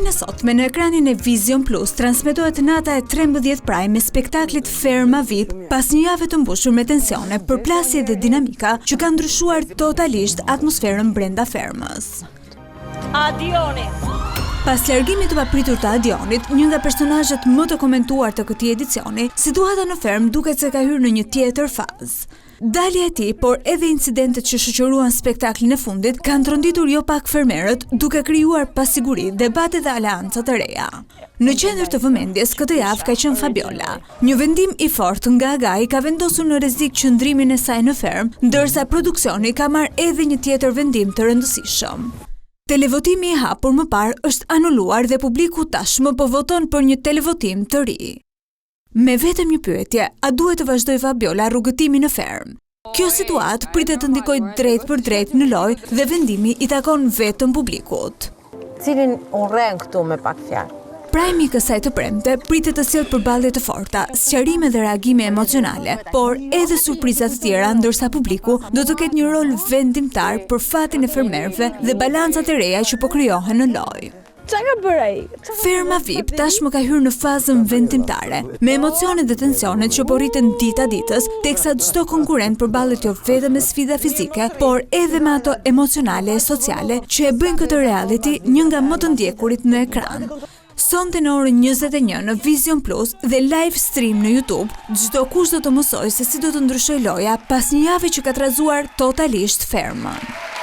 Mbrëmjen e sotme në ekranin e Vizion Plus transmetohet nata e 13 prime e spektaklit Ferma VIP pas një jave të mbushur me tensione, përplasje dhe dinamika që kanë ndryshuar totalisht atmosferën brenda fermës. Adioni. Pas largimit të papritur të Adionit, një nga personazhet më të komentuar të këtij edicioni, situata në fermë duket se ka hyrë në një tjetër fazë. Dalja e tij, por edhe incidentet që shoqëruan spektaklin e fundit, kanë tronditur jo pak fermerët, duke krijuar pasiguri, debate dhe aleanca të reja. Në qendër të vëmendjes këtë javë ka qenë Fabiola. Një vendim i fortë nga Agai ka vendosur në rrezik qëndrimin e saj në fermë, ndërsa produksioni ka marrë edhe një tjetër vendim të rëndësishëm. Televotimi i hapur më parë është anuluar dhe publiku tashmë po voton për një televotim të ri. Me vetëm një pyetje, a duhet të vazhdojë Fabiola rrugëtimin në fermë? Kjo situatë pritet të ndikojë drejtpërdrejt në lojë dhe vendimi i takon vetëm publikut. Cilin urren këtu me pak fjalë? Prime i kësaj të premte pritet të sjellë përballje të forta, sqarime dhe reagime emocionale, por edhe surpriza të tjera ndërsa publiku do të ketë një rol vendimtar për fatin e fermerëve dhe balancat e reja që po krijohen në lojë. Ça ka bërë ai? Ferma VIP tashmë ka hyrë në fazën vendimtare, me emocionet dhe tensionet që po rriten dita ditës, teksa çdo konkurrent përballet jo vetëm me sfida fizike, por edhe me ato emocionale e sociale që e bëjnë këtë reality një nga më të ndjekurit në ekran. Sonte në orën 21 në Vizion Plus dhe live stream në YouTube, çdokush do të mësojë se si do të ndryshojë loja pas një jave që ka trazuar totalisht fermën.